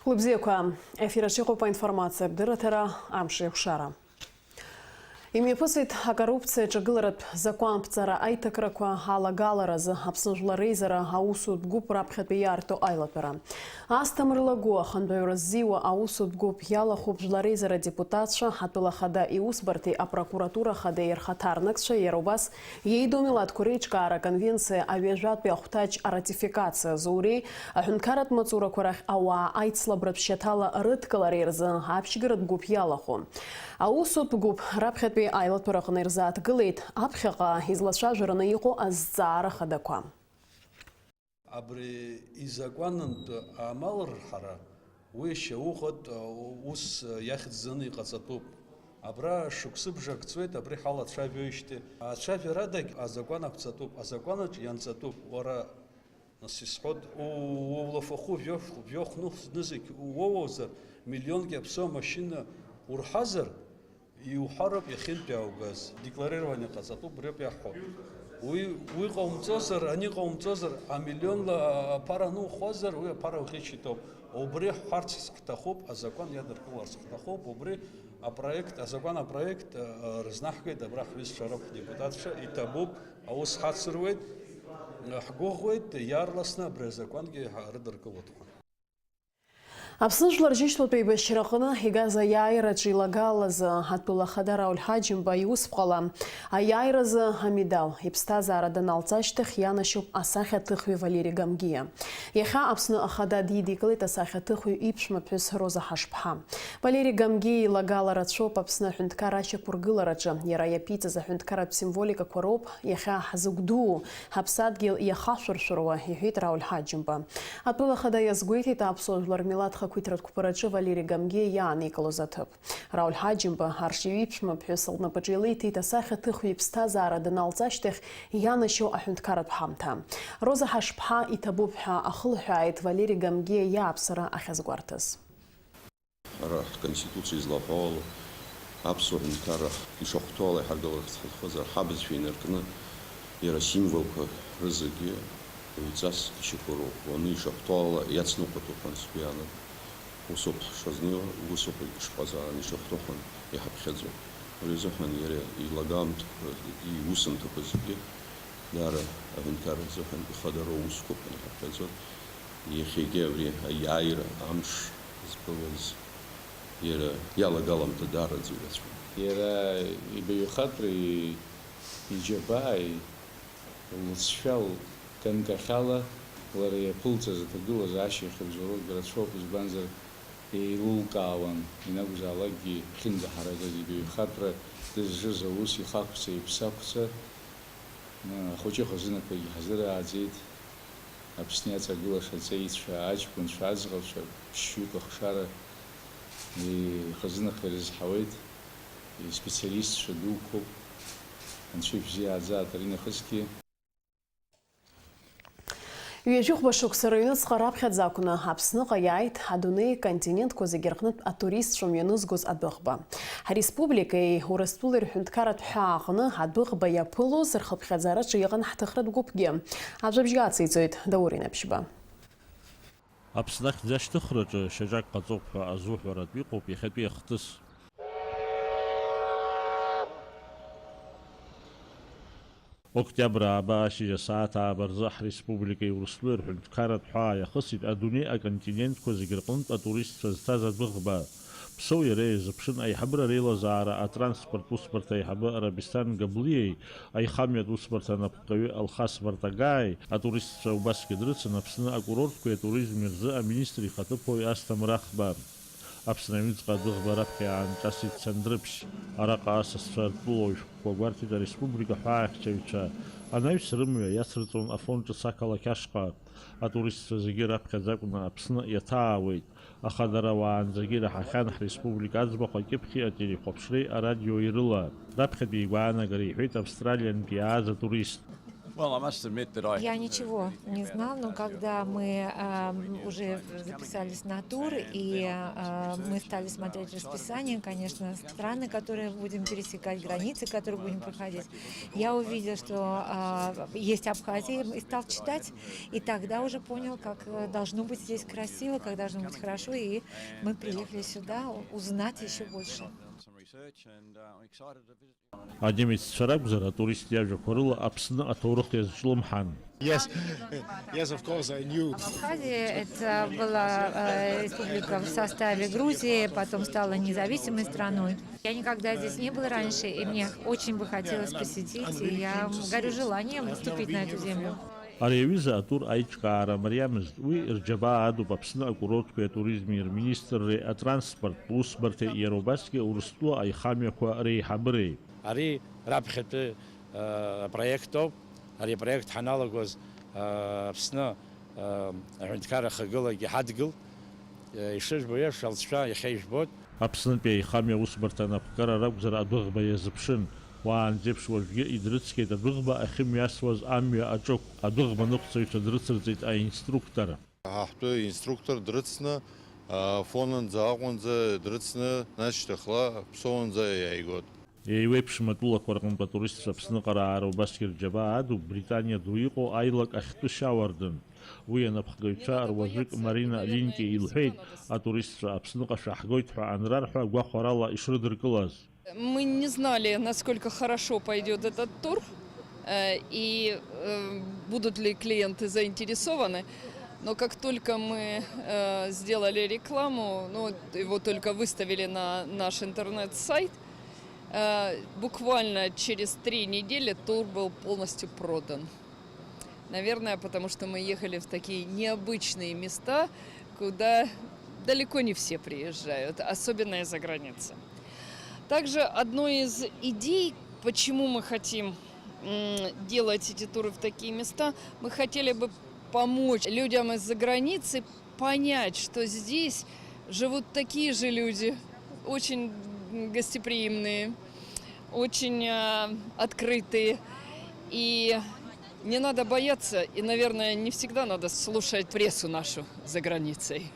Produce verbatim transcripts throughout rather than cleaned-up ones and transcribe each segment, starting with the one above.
Лыбзиақәа, ефир аҿы иҟоуп аинформациатә дырраҭара, амш еиқәшара. Имҩаԥысит акоррупциа аҿагыларатә закәанԥҵара аиҭакрақәа алагаларазы Аԥсны Жәлар Реизара аусутә гәыԥ раԥхьатәи иаарту аилатәара. Асҭамыр Лагәы ахантәаҩра ззиуа аусутә гәыԥ иалахәуп Жәлар Реизара адепутатцәа, атәыла ахада иусбарҭеи апрокуратура ахадеи рхаҭарнакцәа, иара убас иеидоу милаҭқәа реиҿкаара аконвенциа аҩажәатәи ахәҭаҷ аратификациа азуреи, аҳәынҭқарратә маҵурақәа рахь ауаа аицлабратә шьаҭала рыдкылареи рзы аԥшьгаратә гәыԥ иалахәу. Аусутә гәыԥ раԥхьатәи аилатәараҟны ирзааҭгылеит аԥхьаҟа излацәажәараны иҟоу азҵаара хадақәа. Абри изакәанынтә амал рҳара, уи шьауӷатә ус иахьӡаны иҟаҵатәуп. Абра шықәсыбжак ҵуеит абри ҳалацәажәоижьҭеи. Ацәажәарадагь азакәан ақәҵатәуп, азакәанаҿ ианҵатәуп. Уара, нас исҳәоит, у-, улафахәы жәохә-, жәохә ныхә-, нызқь уоуазар, миллионк иаԥсоу амашьына урҳазар, иуҳәароуп иахьынтә иааугаз. Декларирование ҟаҵатәуп, убриоуп иаҳҳәо. Уи, уи ҟаумҵозар, ани ҟаумҵозар, амиллионла аԥара анухуазар, уи аԥара уӷьычитоуп. Убри ҳҳәарц ҳҭахуп, азакәан иадыркыларц ҳҭахуп, убри апроект, азакәан апроект, а, а, рызнаҳгеит абра ҳҩызцәа роуп, ҳдепутатцәа, иҭабуп, аус ҳацыруеит, а, ҳгәыӷуеит, иаарласны абри азакәангьы ҳа-, рыдыркылоит ҳәа. Аԥсны Жәлар Рышьтәатәи еибашьраҟны игаз аиааираҿы илагалаз атәыла ахада Рауль Ҳаџьымба иусԥҟала аиааиразы амедал иԥсҭазаара даналҵ ашьҭахь ианашьоуп асахьаҭыхҩы Валери Гамгиа. Иахьа Аԥсны Ахада дидикылеит асахьаҭыхҩы иԥшәма ԥҳәыс Роза Ҳашԥҳа. Валери Гамгиа илагала рацәоуп Аԥсны аҳәынҭқар ашьақәыргылараҿы. Иара иаԥиҵаз аҳәынҭқарратә символикақәа роуп иахьа ҳзықәдуу, ҳаԥсадгьыл иахашәыршәыруа, иҳәеит Рауль Ҳаџьымба. Атәыла ахада иазгәеиҭеит аԥсуа жәлар милаҭ хақәиҭратә қәԥараҿы Валери Гамгиа иааникылоз аҭыԥ. Рауль Ҳаџьымба аршаҩы иԥшәма ԥҳәыс лнапаҿы илиҭеит асахьаҭыхҩы иԥсҭазаара даналҵ ашьҭахь ианашьоу аҳәынҭқарратә ҳамҭа. Роза Ҳашԥҳа иҭабуп ҳәа ахылҳәааит Валери Гамгиа иааԥсара ахьазгәарҭаз. Ара ҳконституциа излаҳәо ала, аԥсуа ҳәынҭқарра ишахәҭоу ала иҳаргыларц ҳҭахызар, ҳабызшәа инаркны, иара асимволқәа рызегьы уаҩҵас ишьақәырӷәӷәаны ишахәҭоу ала иацныҟәатәуп ҳәа сгәы иаанагоит. Усоуп ҳшазнеиуа, усоуп ишҟазаара ишахәҭоу ҳәа иҳаԥхьаӡоит. Уи азыҳәан иара илагамҭақәа, иусумҭақәа зегьы даара аҳәынҭқарра азыҳәан ихадароу усқәоуп ҳәа иҳаԥхьаӡоит. Иахьагьы абри аиааира амш збылаз иара иалагаламҭа даараӡа ирацәан. Иара ибаҩхатәреи иџьабааи лҵшәа лганкахьала лара иаԥылҵаз аҭагылазаашьа иахьыбзоуроугьы рацәоуп, избанзар, еилылкаауан, ианакәзаалакгьы ихьындаҳаракыз ибаҩхатәра дызжыз аус ихақәца-иԥсақәца, ахәыҷы хазынақәагьы ҳазырааӡеит. Аԥсны иаҵагылаша аҵеицәа, аҷкәынцәа, аӡӷабцәа ԥшьҩык ахшара ихазынахьы ирызҳауеит, испециалистцәа дуқәоуп, анцәа ибзиааӡааит аринахысгьы. Ҩажәихәба шықәса рыҩныҵҟа раԥхьаӡа акәны Аԥсныҟа иааит адунеи аконтинентқәа зегьы рҟнытә атуристцәа мҩанызгоз адәыӷба. Ҳреспубликеи Урыстәылеи рҳәынҭқарратә ҳәаа аҟны адәыӷба иаԥылоз рхыԥхьаӡараҿы иҟан ҳҭыхратә гәыԥгьы. Аӡәыбжьы ациҵоит Даур Инаԥшьба. Аԥсны ахьӡ ашьҭыхраҿы шьаҿак ҟаҵоуп ҳәа азуҳәаратә иҟоуп иахьатәи ахҭыс. Октиабр ааба ашьыжь асааҭ ааба рзы ҳреспубликеи Урыстәылеи рҳәынҭқарратә ҳәаа иахысит адунеи аконтинентқәа зегьы рҟынтә атуристцәа зҭаз адәыӷба. Ԥсоу иара иазыԥшын аиҳабыра реилазаара атранспорттә усбарҭа аиҳабы Рабисҭан Габлиеи аихамҩатә усбарҭа анапхгаҩы Алхас Вартагааи атуристцәа убасгьы дрыцын Аԥсны акурортқәеи атуризми рзы аминистр ихаҭыԥуаҩ Асҭамыр Ахба. Аԥсны аҩныҵҟа адәыӷба раԥхьа иаанҿасит Сандрыԥшь. Араҟа асасцәа ртәылауаҩ шәҟәқәа гәарҭеит ареспублика ҳәаахьчаҩцәа. Анаҩс рымҩа иацырҵон Афон ҿыц ақалақь ашҟа. Атуристцәа зегьы раԥхьаӡа акәны Аԥсны иаҭаауеит. Аха дара уаанӡагьы ираҳахьан ҳреспублика аӡбахә акьыԥхьи ателехәаԥшреи арадиои рыла. Раԥхьатәи игәаанагара иҳәеит Австралиантәи иааз атурист. Я ничего не знал, но когда мы а, уже записались на тур, и а, мы стали смотреть расписание, конечно, страны, которые будем пересекать, границы, которые будем проходить, я увидел, что а, есть Абхазия, и стал читать, и тогда уже понял, как э, должно быть здесь красиво, как должно быть хорошо, и мы приехали сюда узнать еще больше. Анемеццәа ракәзар, атурист иажәақәа рыла Аԥсны аҭоурых иазҿлымҳан. Yes, yes, of course, I knew. Абхазия это была э, республика в составе Грузии, потом стала независимой страной. Я никогда здесь не был раньше, и мне очень бы хотелось посетить, и я горю желанием вступить на эту землю. Ари аҩыза атур аиҿкаара мариамызт, уи рџьабаа адуп Аԥсны акурортқәеи атуризми рминистрреи атранспорттә усбарҭеи иара убасгьы Урыстәыла аихамҩақәа реиҳабыреи. Ари раԥхьатәи апроект ауп. Ари апроект ҳаналагоз Аԥсны аҳәынҭқарра ахагылагьы ҳадгылт. Ишыжәбо еиԥш, алҵшәа иахьа ижәбоит. Аԥснытәи аихамҩа аусбарҭа анапхгара ракәзар адәыӷба иазыԥшын. Уаанӡеиԥш уажәгьы идрыцқьеит адәыӷба ахьымҩасуаз амҩа аҿықә. Адәыӷба ныҟәцаҩцәа дрыцырҵеит аинструктор. Ҳа ҳтәы инструктор дрыцны, Афонынӡа Аҟәанӡа дрыцны, нас шьҭахьла Ԥсоунӡа иааигот. Еиуеиԥшым атәылақәа рҟынтә атуристцәа Аԥсныҟа раара убасгьы рџьабаа адуп Британиа ду иҟоу аилак ахьтәы шьауардын. Уи анапхгаҩцәа руаӡәык Марина Линке илҳәеит, атуристцәа Аԥсныҟа шәаҳгоит ҳәа анрарҳәа гәахәарала ишрыдыркылаз. Мы не знали, насколько хорошо пойдет этот тур э, и э, будут ли клиенты заинтересованы. Но как только мы э, сделали рекламу, ну, его только выставили на наш интернет-сайт, э, буквально через три недели тур был полностью продан. Наверное, потому что мы ехали в такие необычные места, куда далеко не все приезжают, особенно из-за границы. Также одной из идей, почему мы хотим делать эти туры в такие места, мы хотели бы помочь людям из-за границы понять, что здесь живут такие же люди, очень гостеприимные, очень открытые. И не надо бояться, и, наверное, не всегда надо слушать прессу нашу за границей.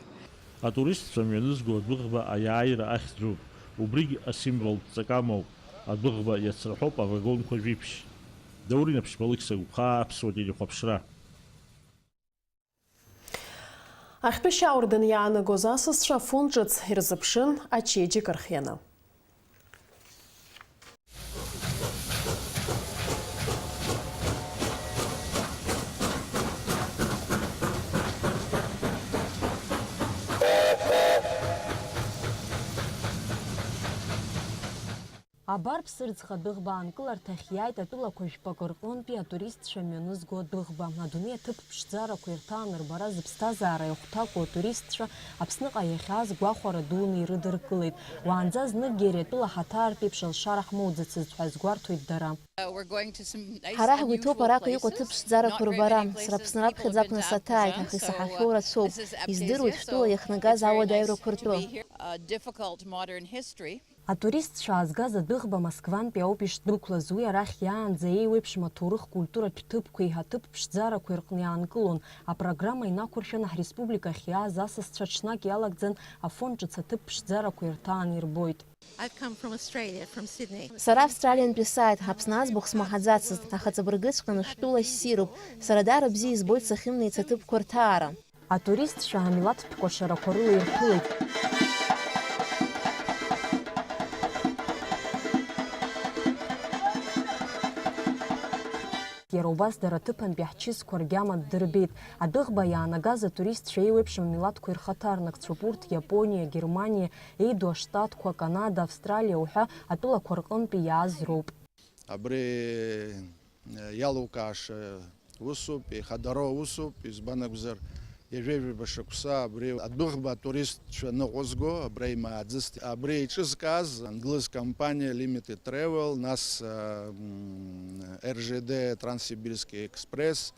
Атуристцәа мҩанызго адәыӷба аиааира ахьӡуп, убригь асимволтә ҵак амоуп, адәыӷба иацраҳәоуп авагонқәа жәиԥшь. Даур Инаԥшьба, Алықьса Гәыԥхаа, Аԥсуа телехәаԥшра. Ахьтәы шьауардын иаанагоз асасцәа афон ҿыц ирзыԥшын ачеиџьыка рхианы. Абар Ԥсырӡха адәыӷба аанкыларҭахь иааит атәылақәа жәпакы рҟынтәи атуристцәа мҩанызго адәыӷба. Адунеи аҭыԥ ԥшӡарақәа ирҭаан рбара зыԥсҭазаара иахәҭакәу атуристцәа Аԥсныҟа иахьааз гәахәара дуны ирыдыркылеит. Уаанӡа зныкгьы ари атәыла ҳаҭаартә еиԥш алшара ҳмоуӡацызт ҳәа азгәарҭоит дара. Ҳара ҳгәы иҭоуп араҟа иҟоу аҭыԥ ԥшӡарақәа рбара. Сара Аԥсны раԥхьаӡа акәны саҭааит, аха исаҳахьоу рацәоуп. Издыруеит шәтәыла иахнагаз ауадаҩрақәа ртәы. Атуристцәа аазгаз адәыӷба Москвантәи ауп ишдәықәлаз, уи арахь иаанӡа еиуеиԥшым аҭоурых-культуратә ҭыԥқәеи аҭыԥ ԥшӡарақәеи рҟны иаанкылон. Апрограмма инақәыршәан ҳреспублика ахьиааз асасцәа ҽнак иалагӡан Афон ҿыц аҭыԥ ԥшӡарақәа ирҭаан ирбоит. Сара Австралиантәи сааит, Аԥсны аӡбахә смаҳаӡацызт, аха ҵабыргыҵәҟьаны шәтәыла ссируп. Сара даара бзиа избоит сахьымнеиц аҭыԥқәа рҭаара. Атуристцәа амилаҭтә кәашарақәа рыла ирԥылеит. Иара убас дара аҭыԥантәи ҳчысқәа ргьама ддырбеит. Адәыӷба иаанагаз атуристцәа еиуеиԥшым амилаҭқәа ирхаҭарнакцәоуп, урҭ Иапониа, Германиа, Еидоу Аштатқәа, Канада, Австралиа уҳәа атәылақәа рҟынтәи иааз роуп. Абри иалукааша усуп, ихадароу усуп, избан акәзар, ҩажәа-ҩба шықәса абри адәыӷба атуристцәа ныҟәызго абра имааӡыст. Абри еиҿызкааз англыз компаниа Limited Travel, нас, м, РЖД Транссибирский экспресс,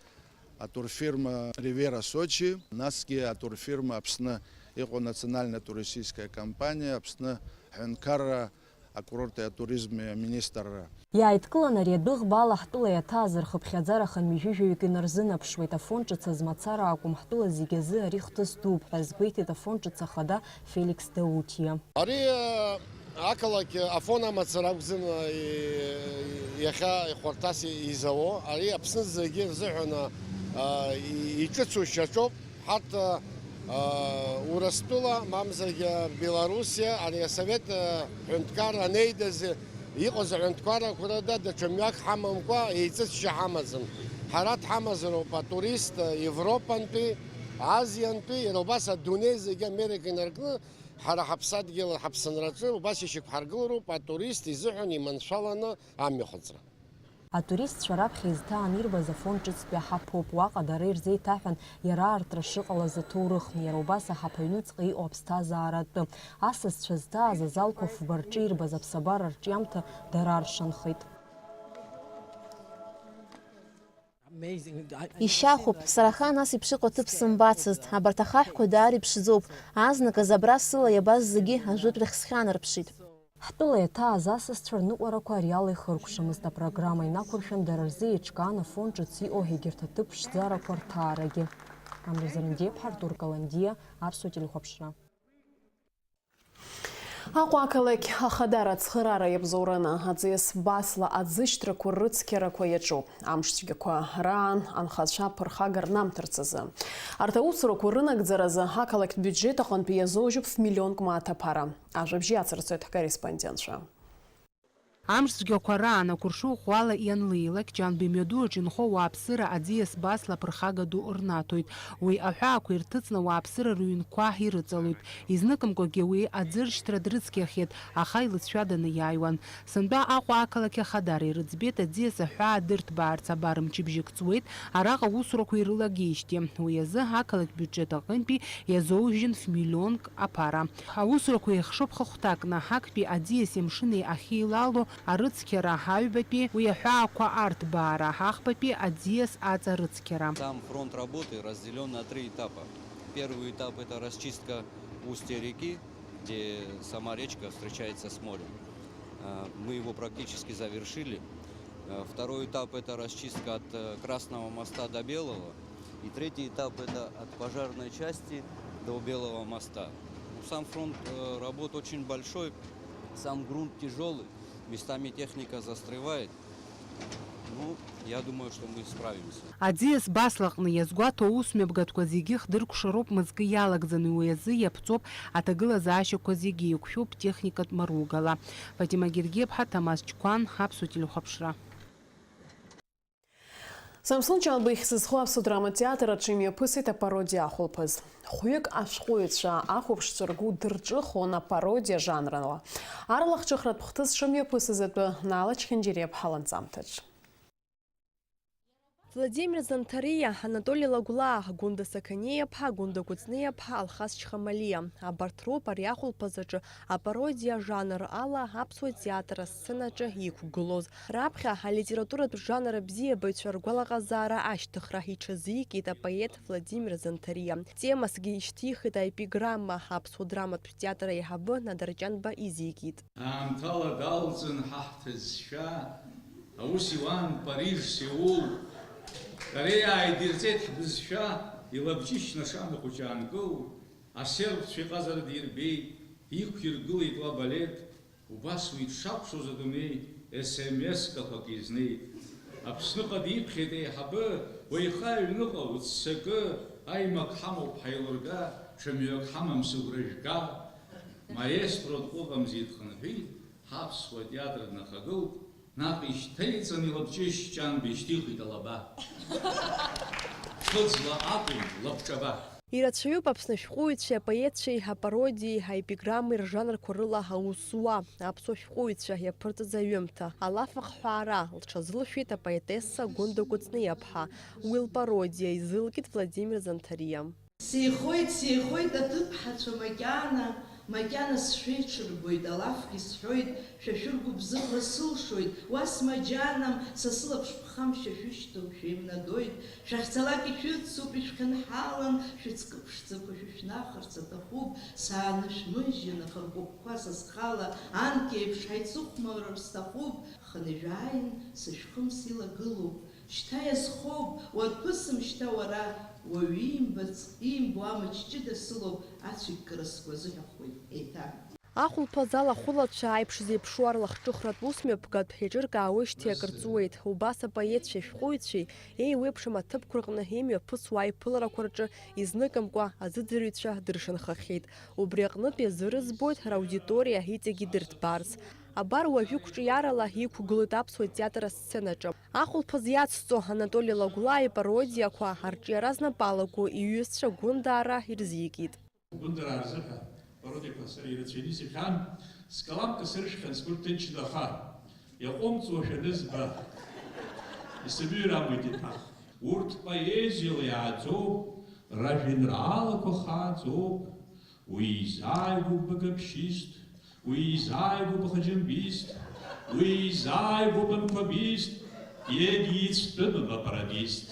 атурфирма Ривера Сочи, насгьы атурфирма Аԥсны иҟоу национальная туристическая компания, Аԥсны ҳәынҭқарра Акурорти атуризми аминистрра. Иааидкылан ари адәыӷба ала ҳтәыла иаҭааз рхыԥхьаӡара хынҩажәи жәаҩык инарзынаԥшуеит. Афон ҿыц азы мацара акәым, ҳтәыла зегьы азы ари хҭыс дууп ҳәа азгәеиҭеит Афон ҿыц ахада Феликс Даутиа. Ари ақалақь Афон амацара акәӡам иахьа ихәарҭас изауа, ари Аԥсны зегьы рзыҳәан иҿыцу шьаҿоуп. Ҳарҭ Урыстәыла, мамзаргьы Белоруссиа, ари асовет ҳәынҭқарра анеидаз иҟаз аҳәынҭқаррақәа рыда даҽа мҩак ҳамамкәа еиҵыҵшьа ҳамаӡам. Ҳара дҳамазароуп атурист Европантәи, Азиантәи, иара убас адунеи зегьы Америка инаркны, ҳара ҳаԥсадгьыл ҳаԥсынраҿы убас ишьақәҳаргылароуп атурист изыҳәан иманшәаланы амҩахыҵра. Атуристцәа раԥхьа изҭаан ирбаз Афон ҿыцтәи аҳаԥоуп. Уаҟа дара ирзеиҭаҳәан иара аартра шыҟалаз аҭоурыхны, иара убас аҳаԥ аҩныҵҟа иҟоу аԥсҭазаара атәы. Асасцәа зҭааз азалқәа фба рҿы ирбаз аԥсабара рҿиамҭа дара аршанхеит. Ишьахәуп, сара ахаан ас еиԥш иҟоу аҭыԥ сымбацызт. Абарҭ ахаҳәқәа даара иԥшӡоуп. Азныказ абра сыла иабаз зегьы ажәытәрахь схьанарԥшит. Ҳтәыла иаҭааз асасцәа рныҟәарақәа ари ала ихыркәшамызт. Апрограмма инақәыршәан, дара рзы еиҿкаан Афон ҿыц иҟоу егьырҭ аҭыԥ ԥшӡарақәа рҭаарагьы. Амра Зарандиаԥҳа, Артур Каландиа, Аԥсуа телехәаԥшра. Аҟәа ақалақь Ахадара ацхыраара иабзоураны аӡиас басла аӡышьҭрақәа рыцқьарақәа иаҿуп. Амшцәгьақәа раан анхацәа ԥырхага рнамҭарц азы. Арҭ аусурақәа рынагӡаразы ақалақьтә биуџьеҭ аҟынтәи иазоужьуп ф-миллионк мааҭ аԥара. Ажәабжь иацырҵоит ҳкорреспондентцәа. Амшцәгьақәа раан ақәыршәу ӷәӷәала ианлеилак, Ҷанба имҩаду аҿы инхо ауааԥсыра аӡиас басла аԥырхага ду рнаҭоит. Уи аҳәаақәа ирҭыҵны ауааԥсыра рыҩнқәа ирыҵалоит. Изныкымкәагьы уи аӡыршьҭра дрыцқьахьеит, аха илыҵшәаданы иааиуан. Сынтәа Аҟәа ақалақь Ахадара ирыӡбеит аӡиас аҳәаа дырҭбаарц, абар мчыбжьык ҵуеит араҟа аусурақәа ирылагеижьҭеи. Уи азы ақалақь биуџьеҭ аҟынтәи иазоужьын ф-миллионк аԥара. Аусурақәа еихшоуп хыхәҭакны, актәи аӡиаси амшыни ахьеилало арыцқьара, аҩбатәи уи аҳәаақәа арҭбаара, ахԥатәи аӡиас аҵа рыцқьара. Сам фронт работы разделён на три этапа. Первый этап — это расчистка устья реки, где сама речка встречается с морем. А, мы его практически завершили. А, второй этап — это расчистка от, э, Красного моста до Белого. И третий этап — это от пожарной части до Белого моста. Ну, сам фронт, э, работ очень большой, сам грунт тяжёлый, местами техника застревает. Ну, я думаю, что мы справимся. Аӡиас баслаҟны иазгәаҭоу аусмҩаԥгатәқәа зегьы хдыркәшароуп мызкы иалагӡаны, уи азы иаԥҵоуп аҭагылазаашьақәа зегьы, иқәшәоуп техникатә маругала. Фатима Гергиаԥҳа, Ҭамаз Чқәан, Аԥсуа телехәаԥшра. Самсон Ҷанба ихьӡ зху Аԥсуа драматә театр аҿы имҩаԥысит апародиа ахәылԥаз. Хәҩык ашәҟәыҩҩцәа ахәаԥшцәа ргәы дырҿыхон апародиа жанрала. Арлахҿыхратә хҭыс шымҩаԥысыз атәы Наала Чхьынџьариаԥҳа ланҵамҭаҿ. Владимир Занҭариа, Анатоли Лагәлаа, Гәында Сақаниаԥҳа, Гәында Кәыҵниаԥҳа, Алхас Чхамалиа, абарҭ роуп ари ахәылԥаз аҿы апародиа ажанр ала аԥсуа театр асценаҿы иқәгылоз. Раԥхьа алитературатә жанр абзиабаҩцәа ргәалаҟазаара ашьҭыхра иҽазикит апоет Владимир Занҭариа. Темасгьы ишьҭихит аепиграмма, аԥсуа драматә театр аиҳабы Надар Ҷанба изикит. Аамҭала далҵын ҳа ҳҭыӡшәа, аус иуан Париж, Сеул. Кореиа ааидирҵеит ҳбызшәа, илабҷышьны ашана хәыҷы аанкыл, асербцәа иҟазара дирбеит, иқәиргылеит лабалет, убас уи дшакәшоз адунеи СМС-кақәак изнеит. Аԥсныҟа диԥхьеит аиҳабы, уеиха аҩныҟа уццакы, аимак ҳамоуп ҳаилырга, ҽа мҩак ҳамам сыгәра жәга. Маестро дҟәыҟамзи дхынҳәит, ҳаԥсуа театр днахагылт, наҟ ишьҭеиҵан илабҷышь Ҷанба ишьҭихит алаба. Ԥхыӡла акәым, лабҿаба. Ирацәаҩуп Аԥсны ашәҟәыҩҩцәеи апоетцәеи апародиеи аепиграммеи ржанрқәа рыла аус зуа. Аԥсуа шәҟәыҩҩцәа иаԥырҵаз аҩымҭа, алаф ахҳәаара, лҽазылшәеит апоетесса Гәында Кәыҵниаԥҳа. Уи лпародиа изылкит Владимир Занҭариа. Сеихоит, сеихоит аҭыԥҳацәа макьана, Макьана сшәеиҽырбоит, алафгьы сҳәоит, шәа шәыргәыбзыӷра сылшоит, уа смаџьанам, са сылаԥш ԥхамшьа шәышьҭоу шәеимнадоит, шәахьцалак ишәыцуп, ишәхьынҳалан, шәыҵкы ԥшӡақәа шәышәнахырц аҭахуп, саанышәмыжьын, ахыркәыкәқәа са схала анкьеиԥш ҳаицыхәмарыр сҭахуп, хынҩажәааин, сышәхымс илагылоуп, шьҭа иазхоуп, уарԥысым шьҭа уара, уаҩ иимбац, иимбо амаҷ ҷыда сылоуп, ацәыккара сгәы азыҳәахуеит еиҭа. Ахәылԥаз алахәылацәа аиԥш зеиԥшу арлахҿыхратә усмҩаԥгатә еиҿыркаауеижьҭеи акыр ҵуеит. Убас апоетцәеи ашәҟәыҩҩцәеи еиуеиԥшым аҭыԥқәа рҟны имҩаԥысуа аиԥыларақәа рҿы изныкымкәа аӡыӡырҩцәа дыршанхахьеит. Убри аҟнытә иазырӡбоит раудиториа иҵегьы дырҭбаарц. Абар уажәы қәҿиарала иқәгылоит аԥсуа театр асценаҿы. Ахәылԥаз иацҵо Анатоли Лагәлаа ипародиақәа арҿиара знапы алаку иҩызцәа Гәындаара ирзикит. Гәындараа рзыҳәа пародиақәа сара ирацәаҩны исыхьан, скаламка сыршәхьан сгәы рҭынчны, аха иаҟәымҵуашәа анызба, исымҩыр амуит еиҭах. Урҭ поезиала иааӡоуп, ражәеинраалақәа хааӡоуп. Уи изааигәоуп быгабшьист, уи изааигәоуп ахаџьымбист, уи изааигәоуп анқәабист, егьицәтәымым апарадист.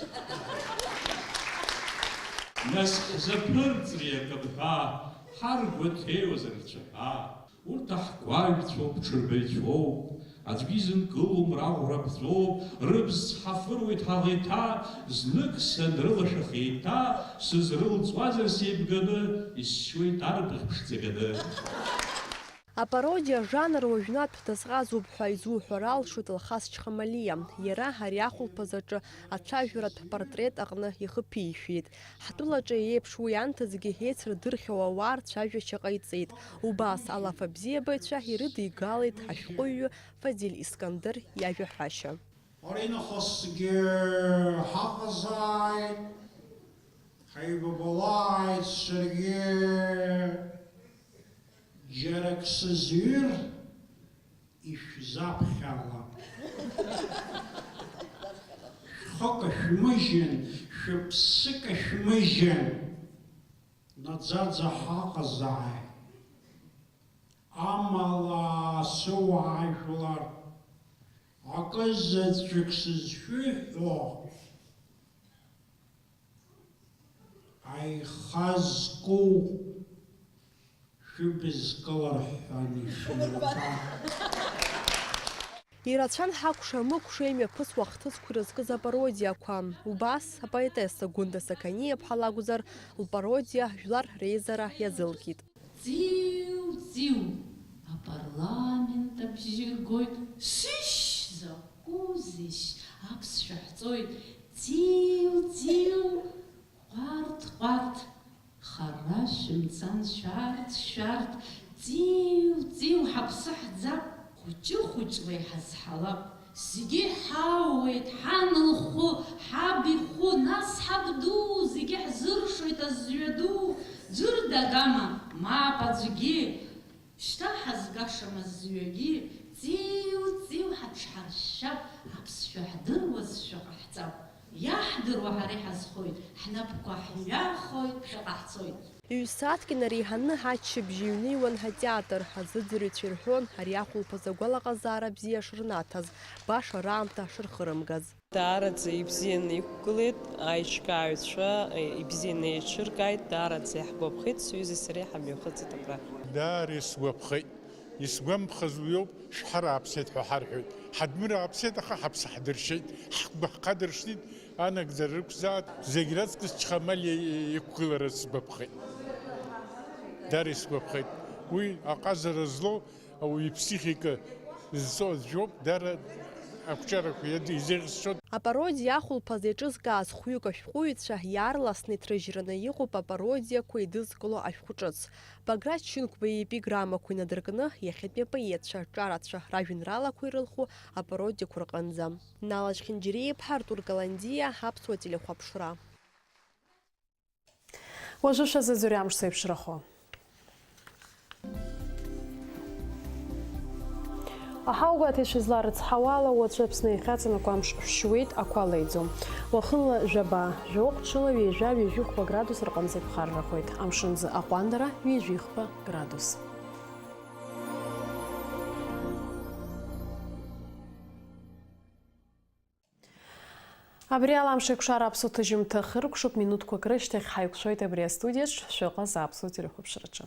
Нас ҳзаԥырҵри акы бҳәа, ҳаргәаҭеиуазар рцәаҳәа. Урҭ аҳкәажәцәоуп, ҽырбаҩцәоуп, аӡәгьы изынкылом, раӷәра ԥҵәоуп, рыбз ҳафыруеит ҳаӷеиҭа, знык санрылашәах еиҭа, сызрылҵуазар сеибганы, исшьуеит арбаӷь ԥшӡаганы. Апародиа ажанр уажәнатә дазҟазоуп ҳәа изуҳәар алшоит Алхас Чхамалиа. Иара ари ахәылԥаз аҿы ацәажәаратә портрет аҟны ихы ԥишәеит. Ҳтәылаҿы еиԥш уи анҭыҵгьы еицырдырхьоу ауаа рцәажәашьа ҟаиҵеит. Убас алаф абзиабаҩцәа ирыдигалеит ашәҟәыҩҩы Фазиль Искандер иажәаҳәашьа. Аринахысгьы ҳаҟазааит, ҳаибабалааит, саргьы џьарак сызҩыр, ишәзаԥхьалап. Шәхы кашәмыжьын, шәыԥсы кашәмыжьын, наӡаӡа ҳаҟазааит. Амала сыуаажәлар, акы заҵәык сызшәыҳәо, аиха зку шәыбз кылырҳәҳәан ишәымбар. Ирацәан ҳакәша-мыкәша имҩаԥысуа ахҭысқәа ирызкыз апародиақәа. Убас апоетесса Гәында Сақаниаԥҳа лакәзар, лпародиа жәлар реизара иазылкит. Ҵиу-ҵиу, апарламент абжьы гоит, шьышь, закәызеишь, аԥсшәа ҳҵоит, ҵиу-ҵиу, ҟәарҭ-ҟәарҭ, хара шәымцан, шәарҭ-шәарҭ, ҵиу-ҵиу, ҳаԥсы ҳӡап, хәыҷы-хәыҷла иҳазҳалап. Зегьы иҳауеит, ҳан лхәы, ҳаб ихәы, нас ҳабду, зегьы ҳзыршоит азҩа ду. Ӡәыр дагама, мап аӡәгьы, шьҭа ҳазгашам азҩагьы, ҵиу-ҵиу ҳаҽҳаршәшәап, аԥсшәа ҳдыруазшәа ҟаҳҵап. Иаҳдыруа ҳара иҳазхоит, ҳнапқәа ҳҩахоит, ԥхьаҟа ҳцоит. Ҩ-сааҭк инареиҳаны ҳаччабжь иҩныҩуан ҳатеатр. Азыӡырҩцәа ирҳәон ари ахәылԥаз агәалаҟазаара бзиа шырнаҭаз, баша раамҭа шырхырымгаз. Даараӡа ибзианы иқәгылеит, аиҿкааҩцәа ибзианы еиҿыркааит, даараӡа иаҳгәаԥхеит, сҩызеи сареи ҳамҩахыҵит абра. Даара исгәаԥхеит. Исгәамԥхаз уиоуп, шәҳарааԥсеит ҳәа ҳарҳәоит. Ҳадмырааԥсеит, аха ҳаԥсы ҳдыршьеит, ҳгәы ҳхадыршҭит, анагӡара рықәзааит, зегь раҵкыс Чхамалиа иқәгылара сгәаԥхеит. Даара исгәаԥхеит. Уи аҟазара злоу ауаҩы иԥсихика зҵо аӡә иоуп, даара ақәҿиарақәа иад-, изеӷьасшьоит. Апародиа ахәылԥаз еиҿызкааз хәҩык ашәҟәыҩҩцәа иаарласны иҭрыжьраны иҟоуп апародиақәа еидызкыло ашәҟәҿыц. Баграт Шьынқәба иепиграммақәа инадыркны, иахьатәи апоетцәа, ҿарацәа ражәеинраалақәа ирылху апародиақәа рҟынӡа. Нала Чхинџьариа-иԥҳа, Артур Каландиа, Аԥсуа телехәаԥшра. Уажәы шәазыӡырҩ амш зеиԥшрахо. Аҳауагәаҭаҩцәа изларыцҳауала, уаҵәы Аԥсны иахьаҵанакуа амш шәшьуеит, ақәа леиӡом. Уахынла жәаба, жәохә, ҽыла ҩажәа, ҩажәихәба градус рҟынӡа иԥхаррахоит. Амшынӡы аҟәандара ҩажәихәба градус. Абри ала амш еиқәшара аԥсуа ҭыжьымҭа хыркәшоуп, минуҭқәак рышьҭахь ҳаиқәшәоит абри астудиаҿ, шәыҟаз аԥсуа телехәаԥшраҿы.